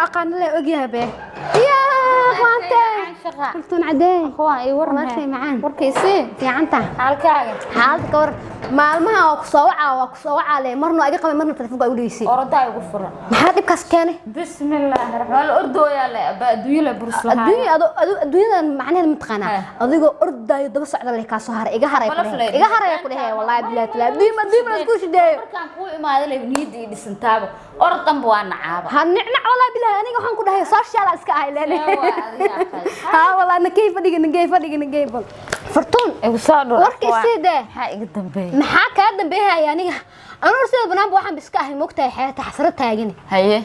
Aqaan le ogyahay be yaa qaante kultun cadee. Waa ii waran. Walaashay macaan. Warkaysii. Fiicanta. Xaalkaaga? Xaaladda ka war maalmaha? Waa ku soo wacaa, waa ku soo wacaa le, marna iga qabay, marna telefoonka igu dhegeysay. Orodaa igu furan. Maxaa dhibkaas keenay? Bismillaahi raxmaan la ordooyaa le aba adduunyo le burus lahaa. Adduunya ado ado adduunyadan macnaheeda mataqaanaa? Adigoo ordaayo daba socda leh kaa soo haray, iga haray ku Malaf dhehe. le. Iga haray ku dhehe, wallaahi billahi taala, adduunya adduunya la isku shideeyo. Markaan kuu imaado le niyadda ii dhisantaaba, orod dhanba waa nacaaba. Ha nicnac, wallaahi billahi, aniga waxaan ku dhahay social iska ahay leen. Ee, waa adiga aqal. Ha wallaahi, nakay fadhiga, nakay fadhiga, nakay bal fartuun. Igu soo dhur. Warka isii dee. Maxaa iga dambeeya? Maxaa kaa dambeeyaya? Aniga anuu sida banaanba waxaan iska ahay, moogtahay, xeeta xasrad taagani. Haye.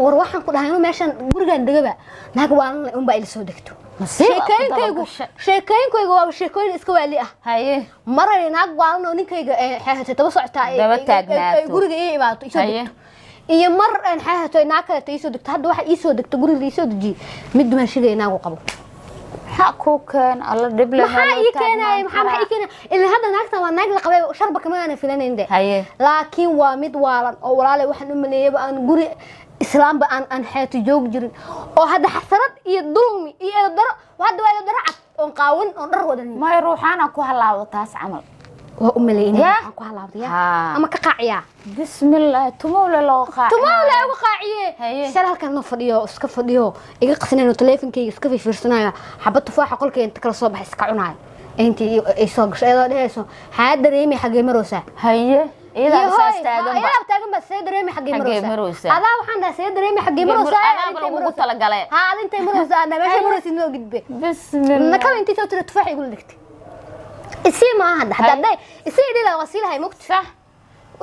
War waxaan ku dhahay inuu meeshan gurigan degaba naag waalan leh unbaa ila soo degto. Nasiib aad ku Sheekooyinkaygu dabagashay. Sheekooyinkaygu waa sheekooyin iska waali ah. Haye. Maray naag waalan oo ninkayga xeehatay daba socotaa Daba taagnaato. ay guriga ii imaato, isoo degto, iyo mar een xeehatay naag kaleeto iisoo degto. Hadda waxa iisoo degto, guriga iisoo dejiyey, mid dumaashiga naagu qabo. Maxaa kuu keen alla dhib le? Maxaa ii keenaya? Maxaa ii keenaya? Ilaa hadda naagtan waa naag la qabay, sharba kama aanan filanayn de. Haye. Laakiin waa mid waalan oo walaale waxaan u maleeyaba aan guri islaamba aan xeeto joogi jirin, oo hadda xasarad iyo dulmi iyo eedaro, hadda waa eedaro cad oon qaawan oon dhar wadanin. May ruuxaana ku halaawda taas camal. Waa u maleeyay inay Ya? waxaan ku halaabday ya Haa. ama ka qaaciyaa. Bismillah, tumowle loo qaac. Tumaale uga qaaciye. Haye. Shal halkan noo fadhiyo, iska fadhiyo, iga qasinayo, taleefankayga iska fiirfiirsanayo, xabad tufaaxa qolkay inta kala soo baxay iska cunayo, intii ay soo gasho iyadoo dhehayso, xaa dareemi, xagee maroosaa? Haye, iyadaa saas taagan ba. Iyadaa taagan ba, see dareemi, xagee Xagee maroosaa? maroosaa? Adaa waxaan dhahay, see dareemi, xagee maroosaa? Adaaba Intay lagugu maroosaa? talagalay. Haa, ad intay maroosaa, anaa meesha maroosid noo gudbe. Bismillah. Nakaba intii soo tira tufaax igula dhigtay, isii maaha hadda hadda hadday isii dhila waa sii lahay mugti. Sax.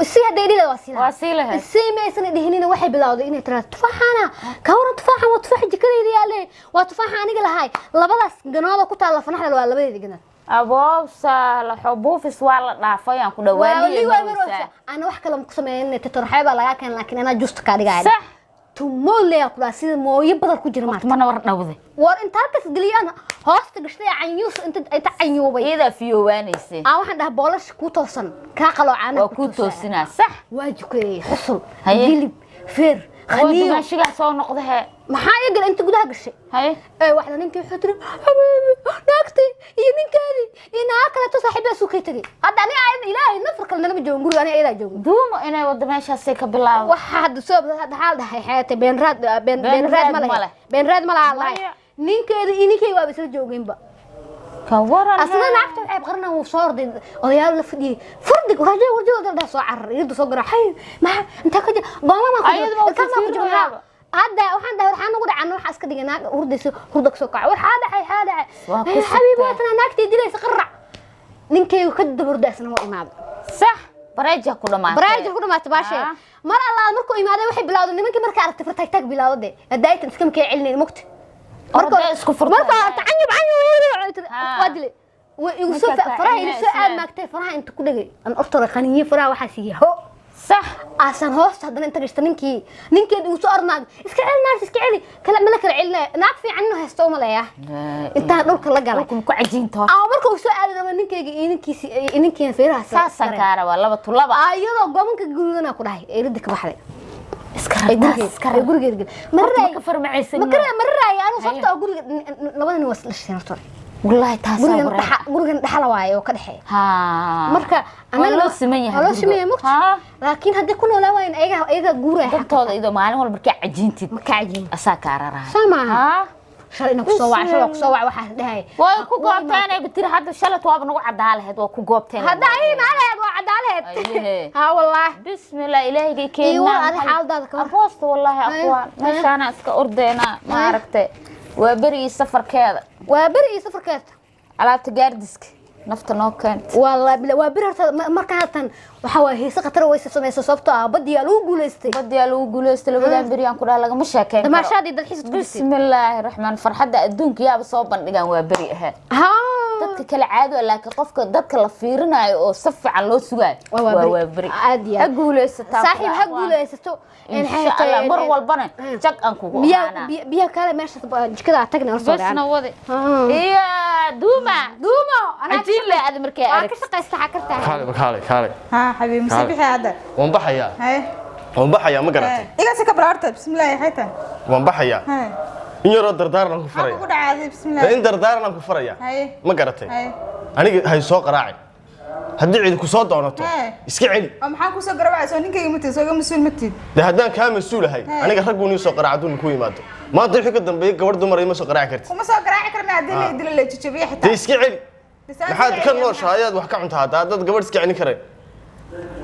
Isii hadday dhila waa sii lahay. Waa sii lahayd. Isii ma aysan dhihinina, waxay bilowday inay tiraahdo, tufaaxana ka waran, tufaaxan waa tufaaxa jikadayda yaalle, waa tufaaxa aniga lahay, labadaas ganood oo ku taalla fanaxda waa labadeeda ganood. Aboobsa laxo buufis waa la dhaafay aan ku Waa dhawaaliye. wali waa maroosa, ana wax kale ma ku sameeyin, tetorxee baa lagaa keenay, laakiin anaa juusta kaa dhigaya. Sax. Tumooley ku dhaha, sida mooyo badal ku jira maarta. Mana war dhawde. War inta halkaas geliyaan hoosta gashtay canyuus inta canyuubay. Iyadaa fiyoowaanaysay. Aan waxaan dhahaa, boolash ku toosan kaa qaloocaana. Waa kuu toosinaa, sax. Waa jukeeyey xusul. Haye. Jilib feer Waa khaniyo. Dumaashigaa soo noqda hee. Maxaa iga gala inta gudaha gashay? Haye. Ee waxda ninkii wuxuu tiri, habiibi, naagtii iyo ninkeedii iyo naag kaleeto saaxiibaa suu kay tegey. Hadda aniga ayada ilaahay nafar kale nalama joogin guriga, aniga ayadaa joogin. Duumo inay wada meeshaasay ka bilaabo. Waxa hadda soo hadda xaal dhahay xeete beenraad been Been beenraad raad ma ma lahe. leh. Beenraad ma laha lahay. Maya. Ninkeeda iyo ninkeyga waaba isla joogeenba. Ka waran? Asna naagta waxay qarnaa, wuu soo orday, odayaal la fadhiyay, fardig rajo warjo dad soo carar, iyadu soo garaa, hay maxaa inta ka jira gooma ma ku Ayadu ma jiro, ma ku jiro. fiirinayaaba. Hadda waxaan dhahay, waxaan ugu dhacan waxa iska dhigay naag hurdayso, hurda kasoo kaco, war xaa dhacay, xaa dhacay? Waa ku Hey, xabiibi. sugtay. Waa tana naagtii dilaysa qarac, ninkeygu ka daba hurda, isna waa imaaday. Sax, bareeja ku dhamaatay. Baraaja ku dhamaatay baashee. Ah. Mar allaala markuu imaaday waxay bilowday nimankii, markay aragtay far taag bilowday hadda aytan iska makay celinayn mugti. Orday isku furtay. Marka aragtay canyub canyub. Ah. Waa dilay, way igu soo Markaa faraha igu soo celinaysa. Aad maagtay faraha inta ku dhegay aan ortore qaniye faraha waxaa siiyey ho. Sax. Aasan hoosta haddana inta gashta ninkii ninkeed igu soo ornaag, iska celi naagta, iska celi kala mala kala celinaya, naag fiican inuu haysto uma leeya intaan dhulka la galay. Dhulka ku cajiinta horta. Ama marka uu soo aadi rabo ninkeyga iyo ninkiisi iyo ninkiina feerahaas. Saasaan kaa rabaa, laba tu laba. Iyadoo gobanka guduudana ku dhahay eerida ka baxday. Iska ay rartaas gurigeeda iska ay rar. Gurigeeda gel. Horta ma ka farmacaysan? Mararaay anu Haye. sababta oo guriga labada nin waa isla dhashteen horta. Wallaahi taasaa Gurigan wareer. dhaxa, gurigan dhaxala waaye oo ka dhexeeya. Haa. Marka Waa loo siman yahay waa loo guriga. siman yahay mugti. Haa. Laakiin haddii ku noolaa waayen ayaga guuraya. Dantooda iyadoo maalin walba markaa cajiintid Ma ka cajiin. Asaa kaa raraaya. Soo maaha? Haa. Shalay ina kusoo wac, shalay waa kusoo wac, waxaas dhahay. Way ku goobteen ay tiri hadda shalat waaba nagu cadaa lahayd, waa ku goobteen. Hadda ay imaanayd waa cadaalaheed. Ayehe. Haa wallaahi. Bismillah, ilaahigay Iyo keenaa. war adi xaaladaada ka war. Aboosta wallaahi. Haye, Aqwaan haye. meeshaana iska ordeena ma aragtay, waa berigii safarkeeda. Waa beri iyo safarkeeda. Alaabta gaardiska nafta noo keenta. Wallaahi bila waa beri horta markaan haatan waxaa waaye heese khatar way samayso, sababtoo ah badiyaa lagu guulaystay. Badiyaa lagu guuleystay labadan beri aan ku dhaha lagama sheekeyn karo. Damaashaadii dalxiis ku jirtay. Bismillaahi raxmaan, farxadda adduunka yaaba soo bandhigaan waa beri ahayd. Haa. Dadka kale caadi waa, laakiin qofka dadka la fiirinayo oo si fiican loo sugaayo Waa waa waa waa beri. beri. Aad iyo Ha aad. guuleysataa. Saaxiib, ha guulaysato. Insha Allah mar walbana jag aan kugu biyaha ahaanaa. Biyaha kale meesha jikada aad tagna horta. Besna wade iyo duuma. Duumo anaa Cajiin leh aad markay waa arag. ka shaqaysta xakartaa. Kaale, kaale, kaale. ها حبيبي. Kaale. مسبحي هذا. Waan baxayaa. هاي. Waan baxayaa, ma garatay? Iga si ka balaarta, bismillaahi xayta. Waan baxayaa. Haye. In yaroo dardaaran aan ku Maxaa faraya. kugu dhacaaday? Dee Bismillaahi. in dardaaran aan ku faraya. Haye. Ma garatay? Haye. Aniga hay soo qaraacin. Haddii cidi ku soo doonato, Haye. iska celi. Oo maxaan kusoo garabacay? Soo ninkayga matid, soo iga mas-uul matid. Dee haddaan kaa mas-uulahay, Haye. aniga raggu nii soo qaraac hadduu ku yimaado. Maanta wixii ka dambeeyay gabadh dumar ima soo qaraaci kartid. Kuma soo garaaci karna haddii la dilo, la jajabiyo xitaa. Dee iska celi. Maxaad ka nooshahay? Ayaad wax ka cuntaa hadda haddaad gabadh iska celin karayn.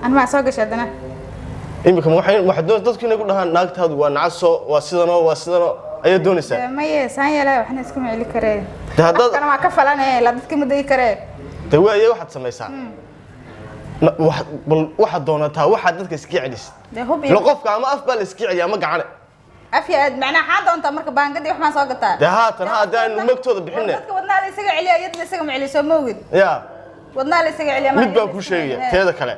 An maa soo gashay haddana? Imika ma waxay waxaad doon dadku inay ku dhahaan naagtaadu waa nacaso, waa sidanoo, waa sidanoo ayaad doonaysaa? Maye, saan yeelaa, waxna iskama celi karee. Dee haddaad Afkana waa ka falanee, la dadka ma dayi karee. Dee waaye, waxaad samaysaa, bal waxaad doonataa waxaad dadka iska celisid. Dee hub Ila iyo qofka ama af baa la iska celiya ama gacane. Afya aad macnaa xaan doontaa marka baangadii wax maan soo gataa. Dee haatan ha haddii aynu magtooda bixine. Dadka wadnaa la isaga celiya, iyadna isaga ma celiso, ma ogid? Yaa. Wadnaa la isaga celiya. Mid baan kuu sheegaya teeda kale.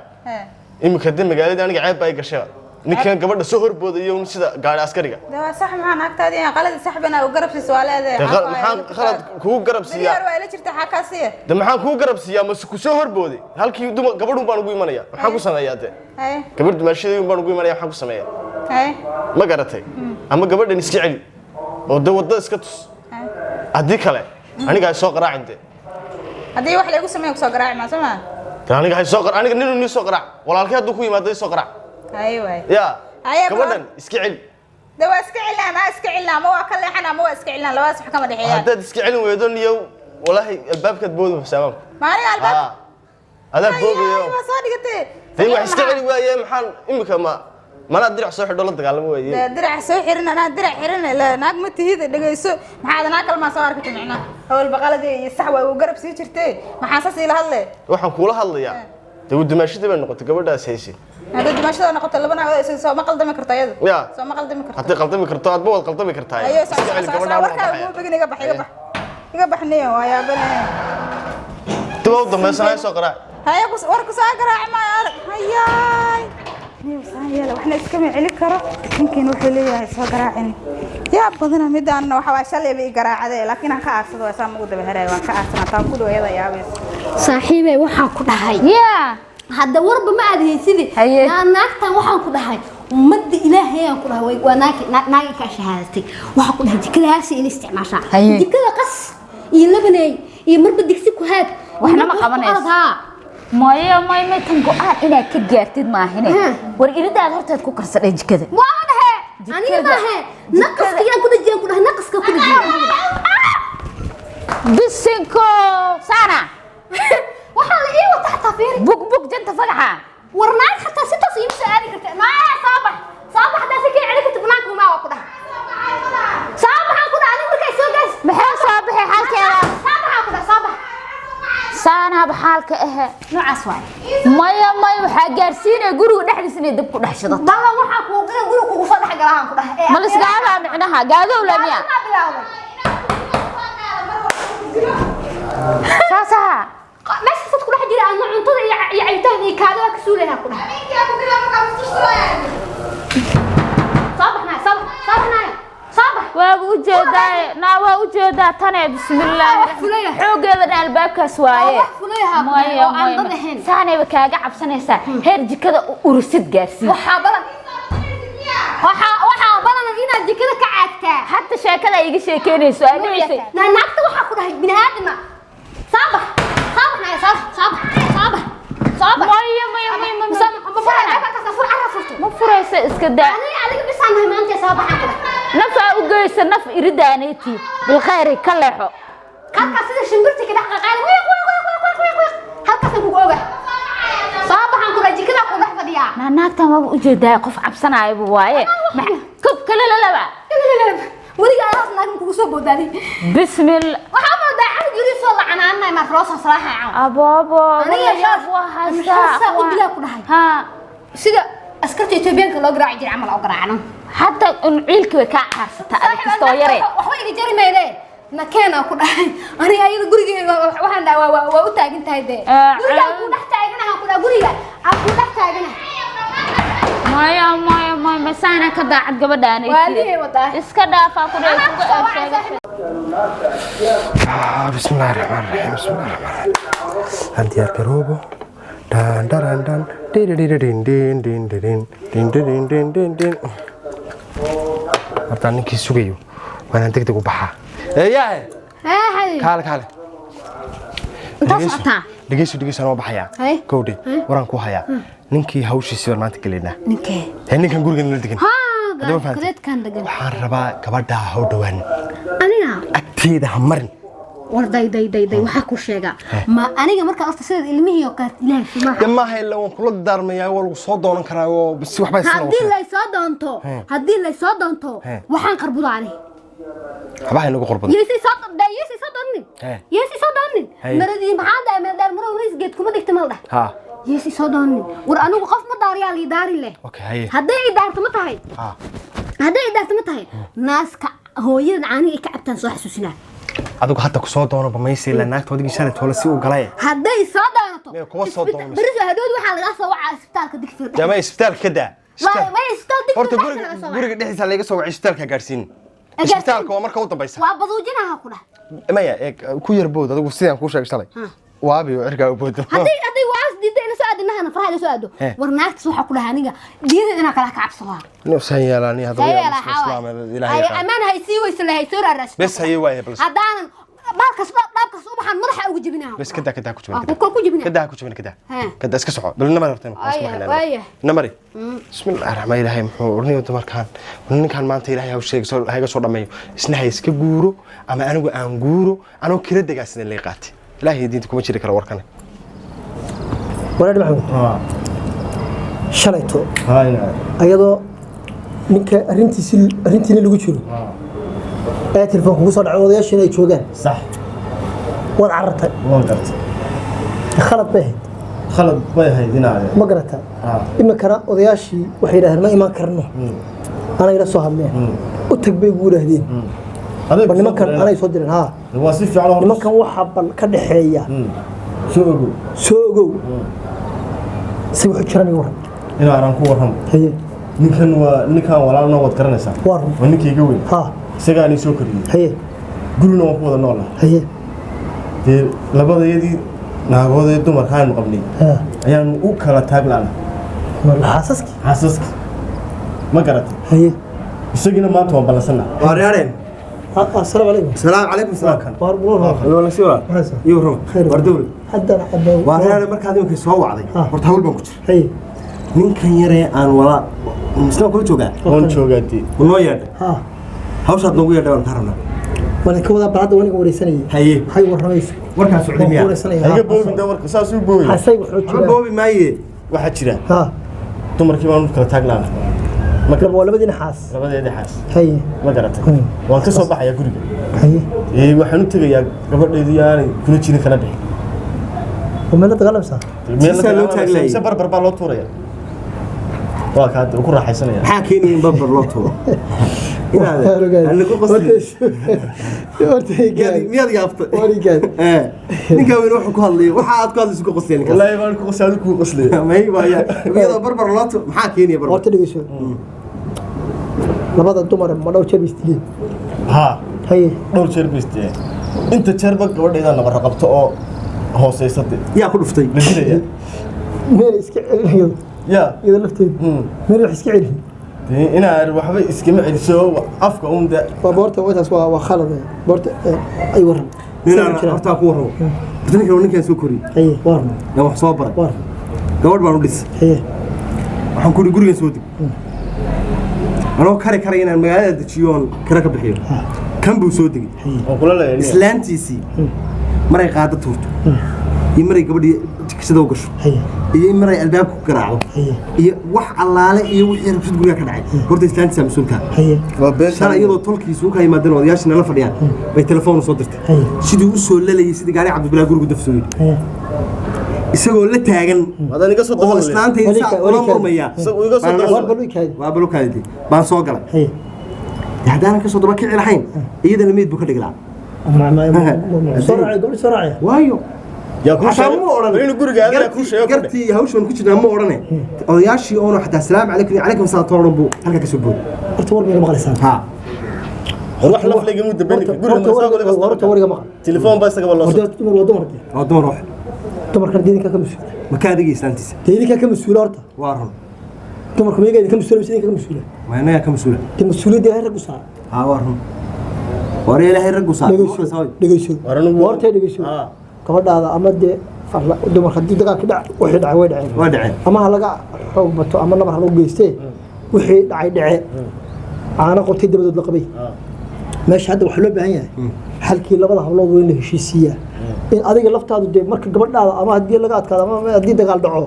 Imika dee magaaladii aniga ceeb baa i gashayba, ninkan gabadha soo horboodayo un sida gaari askariga. Dee waa sax, maxaa naagtaadii aan qaladi sax bana u garab siiso waa leedahay. Dee maxaan khalad kugu garab Beryaar siiyaa? waa ila jirta, xaa kaa siiya? Dee maxaan kugu garab siiyaa? Mase ku soo horbooday halkii dumar gabadhun baan ugu imanaya, maxaan ku sameeyaa dee? Haye. Gabadh dumaashadii baan ugu imanaya, maxaan ku sameeyaa? Haye. Ma garatay? Ama gabadhan iska celi oo dee wadada iska tus. Haye. Haddii kale aniga hay soo qaraacin dee. Haddii wax laygu sameeyo kusoo garaaci maa, soo maa? Dee aniga hay soo aniga ninu nii soo qaraac, walaalkay hadduu ku yimaado ii soo qaraac. Haye waay. Yaa. Haye, gabadhan iska celi. Dee waa iska celinaa, anaa iska celinaa, ama waa ka leexan ama waa iska celinaa, labadaas wax kama dhexeeyaan. Haddaad iska celin weydo, niyow walaahi albaabkaad booda fasaamaanku. Maaniga albaab? Haa, adaa boogayo. Waa soo dhigatay. Dee wax iska celi waaye, maxaan imika ma manaa dirac soo xidho la dagaalamo waaye? Dee dirac soo xirin, anaa dirac xirin la naag ma tihid, dhegeyso, maxaad naag kalmaa soo arkatay macnaa hawl baqaladii iyo sax waa uu garab sii jirtay, maxaa saas ila hadle? Waxaan kuula hadlayaa dee dumaashadii bay noqotay gabadhaas haysi. Hadda dimashada noqoto laba naag oo soo ma qaldami karto iyadu? Ya. Soo ma qaldami karto? Hadday qaldami karto, adba waad qaldami kartaa. Ayo. Iska celi gabadhaan, waan Warkaa baxaya. ugu begin, iga bax, iga bax, iga bax, niyo waa yaabane. Dib u dambaysanaya soo qaraac. Haye, war ku soo garaaci maayo, arag hayaay, niyo saan yeela, waxna iskama celi karo, ninkiina wuxuu leeyahay soo garaacin yaa badana midaanna waxa waa shalay bay i garaacday, laakiin aan ka aarsado waa saan ugu daba herayo, waan ka aarsanaa taan ku dhow iyada yaabaysa. Saaxiibey, waxaan ku dhahay yaa. Hadda warba ma aad haysidi. Haye. Naagtan waxaan ku dhahay ummadda Ilaahay aan ku dhahay waa naagi naagi kaa shahaadatay, waxaan ku dhahay jikadaasi ila isticmaashaa. Haye. Jikada qas iyo labaneey iyo marba digsi ku haad. Waxna ma marba wax ku qabanayso. orod, haa. Maya maya may, tan go'aan inaad ka gaartid maahine. War iridaad horteed ku karsadhay jikada. Waa dhahe aniga. Jikada. Maahe, naqaska yaan ku dhajiyaan, ku dhahay naqaska ku dhajiyaan. Bisinko saana. Waxaa la ii wata xataa, fiiri. Bug bug janta fagaxa. War naag xataa si toos iima soo aadi karta. Naa soo bax, soo bax, haddaa si kii celi karta banaanka umaa, waa ku dhahay soo baxaan ku dhahay aniga markay soo gaas. Maxaa soo baxay xaalkeeda? Soo baxaan ku dhahay, soo bax. Saanaaba xaalka ahe. Noocaas waay. Maya maya, waxaa gaarsiinaya guriga dhexdiisa inay dab ku dhex shidato. Ballan waxaa kuu galan guriga kugu soo dhex galahaan ku dhahay. Ma lisgaabaa micnaha gaadow la miya? Gaadowlaa bilaawday. Saasaha. Meesha sad ku dhex jira adna cuntada iyo cabitaan iyo kaada waa ka suulayaa ku dhahay. Soo baxnaaya, soo bax, soo baxnaaya, soo bax. Waaba ujeedaa naa, waa ujeedaa tane, bismillaah. Wax fulaya. Xoogeedana albaabkaas waaye. Wax fulayaha ku dhahay Maya oo aan maya dad ahayn. Saanayba kaaga cabsanaysaa, heer jikada u urusid gaarsiin. Waxaa badan inaad jikada ka caagtaa. Hatta sheekada iga sheekeynayso aa dhicisay. Naa naagta waxaa ku dhahay bini aadama. Soo bax, soo baxnaaya, soo bax, soo bax, soo bax, soo bax. Maya maya maya maya. Ma furay ka fur, cara furto. Ma furaysa, iska daa. Aniga adiga bisaan nahay maanta, soo baxaan ku dhahay. Nafaa u geysa naf iridaanayti bilkhayri ka leexo. Halkaas sida shimbirta ka dhex qaqaali, wiiq wiiq wiiq wiiq wiiq wiiq wiiq, halkaasaan kugu oga. Soo baxaan ku dhahay, jikada ku dhex fadhiyaa. Naa naagtan waaba ujeedaa, qof cabsanaayoba waaye. Kub kale lalaba. Weliga alaas naagin kugu soo boodaaday. Bismillah. Waxaa moodaa canug yari soo lacanaanay marka loo soo salaaxay camal. Aboobo. Aniga walayaab waa haystaa. Maxaa u dilaa ku dhahay? Haa. Sida askarta Etoobiyaanka loo garaaci jiray camal oo garaacno. Hatta un ciilki way kaa caarsataa adig kastoo yare. Waxba iga jari mayde, nakeenaa ku dhahay aniga ayada gurigeyga waxaan dhahay waa u taagan tahay dee. Gurigaan ku dhex taaganaha ku dhahay, guriga aan ku dhex taaganaha. Maya maya maya, masaana ka daacad gabadhaanay. Waalihey wadaa. Iska dhaafaa ku dhahay. Anaa ku kuga soo wacay eegsheegashay. saaxiib. بسم الله الرحمن الرحيم، بسم الله الرحمن الرحيم. Aan diyaar garoobo. Dhan dhan dhan dhin dhin dhin dhin dhin dhin dhin dhin dhin. Horta ninkii sugayo waa inaan degdeg u baxaa. Eeyahe. Haa xabiibi. Kaale kaale. Intaa socotaa? Dhegeyso dhegeyso, anoo baxayaa. Haye. Gowdhe, waraan ku hayaa. Ninkii hawshiisii baan maanta gelaynaa. Ninkee? Hee, ninkan gurigan la degan. Haa. Haddaba fahanteen. Kadeedkan degan. Waxaan rabaa gabadhaa ha u dhowaan. Aniga? Agteeda ha marin. War day day day day, waxaa ku sheegaa ma aniga markaa horta sideed ilmihii oo kale ilaahay sumaha. De maaha, ilaa waan kula daarmayaa, waa lagu soo doonan karaa oo si waxba isla. Haddii lay soo doonto, haddii lay soo doonto, waxaan qarbuda ani. Waxba ha inagu qorbadan. Yeesay soo yeesay soo doonin. Yeesay soo doonin. Maradii maxaa dhahay, meel dheer maro rays geed kuma dhigta mal dhah. Yeesay soo doonin. War anigu qof ma daariyaa lii daari leh. Okay, haye. Hadday i daarto ma tahay, hadday i daarto ma tahay, naaska hooyadan caaniga ay ka cabtaan soo xasuusinaa. Adigu hadda ku soo doono bamaysi ilaa naagta odigii shalay toole si uu galay. Hadday soo doonato. Maya, kuma soo doono. Beriso hadhood waxaa lagaa soo wacaa isbitaalka Digfir. Jaama isbitaalka ka daa. Waa isbitaal Digfir. Horta dhexdiisa guriga laga soo wacaa. Guriga dhexdiisa laga soo wacay, isbitaalka gaarsiin. Gaarsiin. Isbitaalka waa marka u dambaysa. Waa baduujinaha ku dhah. Maya, eeg ku yar bood adigu sidaan kuu sheegay shalay. Waabi oo cirkaa u boodo. Hadday waas diidda ina soo aado nahana faraha ila soo aado. War naagtaas waxaa ku dhahay aniga diidada inaa kala ka cabsadaa. Nuusan yeelani hadda. Sayeela. Islaam ilaahay ay yaqaan. Amaan hay sii weyso lahay soo raaraas. Bes haye waaye bal. Haddaanan baalkas dhaabkas u baxaan madaxa ugu jebinaa. Bes kada kada ku jabin. Waa ku jebinaa. Kada ku jabin kada. Kada iska soco. Bal namar horta Waaya, waaya. Namari. Bismillaahi rahmaani rahiim. Muxuu orniyo dumarkan. Ninkan maanta ilaahay ha u sheego soo ha iga soo dhameeyo. Isna ha iska guuro ama anigu aan guuro anoo kira degaa sida lay qaatay. Ilaahay diinta kuma jiri karo warkan. Walaal Maxamuud, shalayto ayadoo ninka arrintiisi arrintiina lagu jiro ayaa telefoon kugu soo dhacay, odayaashiina ay joogaan. Sax. Waad carartay. Waan gartay. Khalad bay ahayd. Khalad bay ahayd inaade. Ma garataa? Iminkana odayaashii waxay yidhahdeen ma imaan karno, anay la soo hadleen, u tag bay ugu yidhaahdeen. Bal nimankan anay soo direen haa. Waa si fiican horta. Nimankan waxaa bal ka dhexeeya soo ogow. Soo ogow si wuxuu jiran iga warran. Inaanan ku warramo. Haye. Ninkan waa ninkan walaalna waad garanaysaa. Waa run. Waa ninkii iga weyn. Haa. Isagaanii soo koriyey. Haye. Gurina waan ku wada noolnahay. Haye. Dee labadayadii naagood ee dumarka aanu qabnay haa ayaanu u kala taag la'na. Waa xaasaskii. Xaasaskii, ma garatay? Haye. Isagiina maanta waan ballansannaha. Waaryaareen. Assalaamu calaykum. Salaam calaykum salaam. Waar buur. Wala si waa. Iyo rama. War dawli. Haddana cabaa. Waaryaareen, markaad iminka soo wacday. Horta hawl baan ku jira. Haye. Ninkan yaree aan wala misna kula joogaa. Waan joogaa dee. Ma noo yeedhay? Haa. Hawshaad noogu yeedhay waan kaa rabnaa. Waan ka wadaa, bal hadda waan iga wareysanayay. Haye. Hay warramayso. Warkaa socday miyaa? Waan ku wareysanaya. Haiga boobin dee, warka saas u boobin. Hasay wuxuu Waxba jiraa. boobi maaye. Waxaa jira haa dumarkii baan u kala taag la'na. Laba waa labadiina xaas. Labadeedii xaas. Haye. Ma garatay? Waan ka soo baxayaa guriga. Haye. Ee waxaan u tegayaa gabadheedii aanay kula jirin kana bixin. Oo meel la dagaalamsaa. Meel la Sisaa loo taaglayay. mise barbar baa loo tuuraya. Waa kaa ku raaxaysanaya. Maxaa keenaya in barbar loo tuuro? Inaad anagu qosli. Horta igaad. Miyaad yaaftay? War igaad. Ee ninka weyn wuxuu ku hadlayay waxa aad ku hadlayso ku qoslay ninkaas. Wallaahi baan ku qoslay, adigu ku qoslay. May waaya. Iyadoo barbar loo tuuro maxaa keenaya barbar? Horta dhegeyso. Labada dumar ma dhowr jeer bay isdileen? Haa. Haye. Dhowr jeer bay isdileen. Inta jeerba gabadheeda nabarra qabto oo hooseysate. Yaa ku dhuftay? La dilaya. Meel iska celinayo. Yaa. Iyada lafteedu meel wax iska celin. Dee inaan waxba iskama celiso afka uun de. Waa boorta intaas waa khalad boorta ay waran. Ninaan horta ku warramo. Horta ninkan waa ninkaan soo koriyey. Haye, waa run. Yaa wax soo baray. Waa run. Gabadh baan u dhisay. Haye. Waxaan ku yidhi gurigan soo deg. Anoo kari karay inaan magaalada dejiyo oon kira ka bixiyo. Kan buu soo degay. Waan kula leeyahay. Islaantiisii maray qaado tuurto iyo maray gabadhii jikada u gasho Haye. iyo in maray albaabka ku garaacdo Haye. iyo wax allaale iyo wixii rabshad guriga ka dhacay horta islaantiisaa mas-uulka. Haye. Waa been. Shalay iyadoo tolkiisu ka yimaadeen odayaashii nala fadhiyaan bay telefoon u soo dirtay. Haye. Sidii u soo lalayay sidii gaari Cabdibilaa gurigu daf soo yidhi. Haye. Isagoo la taagan Wadan iga soo oo dabalay. islaanta Wali insaa ula murmaya. Isagu iga soo war dabalay. bal u ikaadi. Waa balukaadii baan soo galay. Haye. Dee haddaanan kasoo daba kici lahayn iyadana meyd buu ka dhigi lahaa. Soo raacay gabadhi soo raacay. Waayo Yaa kuu xataa sheegay. ma odhan. Inuu guriga aadana kuu sheego ku dheh. Gartii hawshan ku jirnaa ma odhane, odayaashii oona xataa salaamu calaykum iyo calaykum salaam toodhan buu halkaa kasoo booday. Horta war bayga maqlaysaan. Haa. War wax laf layga muu dambeyn guriga ma Horta isaga warga maqal. Telefoon baa isagaba loo soo. Horta dumar waa dumarkii. Waa dumar wax. Dumarkan dee idinkaa ka mas-uula. Ma ka adigay islaantiisa? Dee idinkaa ka mas-uula horta. Waa run. Dumarku miyaga idinka mas-uula mise idinka ka mas-uula? Ma inagaa ka mas-uula? Dee mas-uuliyadda Ilaahay raggu saara. Haa, waa run. War Ilaahay raggu saar. Dhegeyso, dhegeyso. War anigu- Horta dhegeyso. Ah. Gabadhaada ama dee dumarka haddii dagaalka dhac, wixii dhacay way dhaceen. Waa dhaceen. Ama ha laga xoog bato ama nabar ha lagu geystee, wixii dhacay dhece, caano qabtay dabadood la qabay. Meesha hadda waxaa loo baahan yahay xalkii labada hablood waa in la heshiisiiyaa, in adiga laftaadu dee marka gabadhaada ama haddii laga adkaado ama haddii dagaal dhaco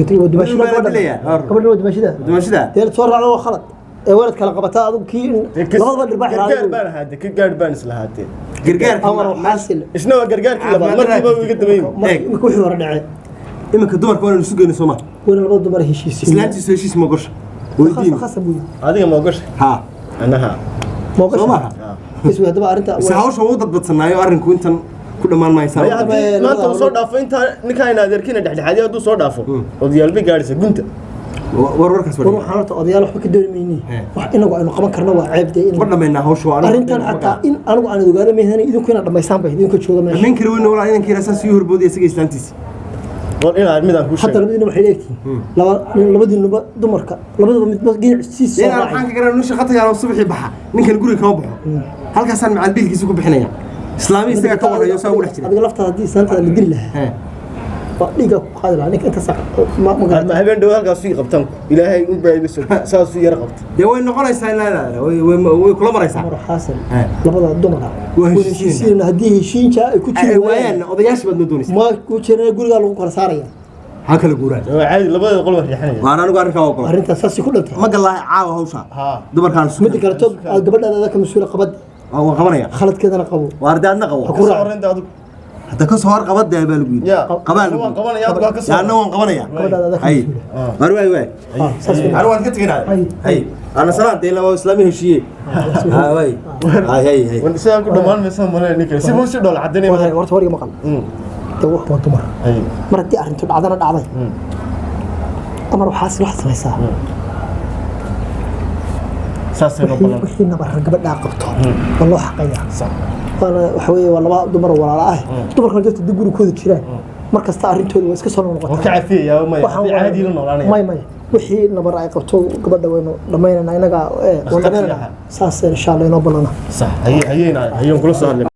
dee waa dumaashida. Waa la Gabadhan. dilayaa. Gabadhan waa dumaashida. Dumaashida? Dee soo raacdo waa khalad ee weelad kala qabataa adigu kii in labadaba dhirbaax. Gargaar baan ahaatee, ka gaadh baan islahaatee. Gargaarka Amar xaasil. Isna waa gargaarkii labaad, markiiba uu iga dabayn. Eeg. Marka wixii hore dhacee. Iminka dumarka waa inaynu isu geyno, soo ma? Wayna labada dumar heshiisiiya. Islaantiisu heshiis ma gosha? Weydiin. Khasab wey. Adiga ma ogosha? Haa. Anaha. Mooqasha. Soo maaha? Bas wey, haddaba arrinta Mise hawsha wuu dadbadsanaayo arrinku intan ku dhammaan Maya, maaysaa. haddii maanta uu soo dhaafo intaa ninkaa ina adeerkiina dhexdhexaadiya, hadduu soo dhaafo odayaal bay gaadhaysa gunta. War warkaas war war. waxaan horta odayaal waxba ka dooni mayni. He. Wax inagu aynu qaban karno waa ceeb dee in Ma dhammaynaa hawsha waa anigu. Arrintan xataa in anigu aan ogaana mayhan, idinku inaad dhammaysaan bay idinka jooga meesha. Dhammayn kari weyne walaa, inanka yara saas ii horboodaya isaga islaantiisa. War inaa midaan kuu Hadda sheego. labadiina waxay leegtihiin laba nin, labadiinuba dumarka labadaba midba dhinac sii soo Inaan raacay. waxaan ka garan nin shaqo tagay oo subaxii baxa, ninkan guriga kama baxo, halkaasaan macalbiilkiisa ku bixinaya, islaami isaga ka warayo saa ugu dhex jira. Adiga laftaada haddii islaantaada la dili lahaa waa dhiiggaa ku qaadi lahaa ninka intaas ma garata. Ma habeen dhow halkaasuu ii qabtaan, Ilaahay unbaa iga soo saasuu yara qabta. Dee way noqonaysaa in la way kula maraysaa. Amar xaasil. He. Labada dumara Waa waa heshiisiinayna. heshiisiinayna haddii heshiinjaa ay ku jiri Ay waayaan odayaashii baad noo doonaysaa. Ma ku jirana, gurigaa lagu kala saaraya. Ha kala guuraan. Waa caadi, labadeeda qol waan riixanaya. Waan anigu arrinkaa ogola. Arrintaas saasay ku dhantay. Ma gallaahay caawa hawsha? Haa. Dumarkaan isu Midda kaleto aad gabadhaada adaa ka mas-uula qabad. Waan qabanaya. Khaladkeedana qabo. Waa arday adna qabo. Ha ku Soo raac. horreynta adigu. Hadda ka soo hor qabadee baa lagu yidhi. Ya. Qabaa lagu Waan yidhi. qabanaya, adigu ha ka soo. Yaa, anna waan qabanaya. Gabadhaada adaa ka Hay. mas-uula. War waay waay. Ah, saas wey. Anigu waan ka teginaa. Hay. Hay, ana salaan dee laba islaami heshiiye. Haa waay, hay hay hay. War sidaa ku dhammaan maysa malay ninka si buu si dhool cadanay. Horta wariga maqal dee, wax waa dumar. Hay. Mar haddii arrintu dhacdana dhacday, amar waxaas waxaad samaysaa. Saasay noo ballan. Wixii nabarra gabadhaa qabto waa loo xaqayaa, waana waxa weeye waa laba dumar oo walaala ah. Dumarkana dadka dib gurigooda jiraan mar kasta arrintooda waa iska soo Waan noqotaa. ka cafiyayaa maya. Waxaan haddii caadi la noolaanaya. May, wixii nabar ay qabto gabadha waynu dhammaynaynaa inaga, waan dhammaynaynaa, saas insha Allah inoo ballana. Sax, haye, hayeen hayeen kula soo hadlay.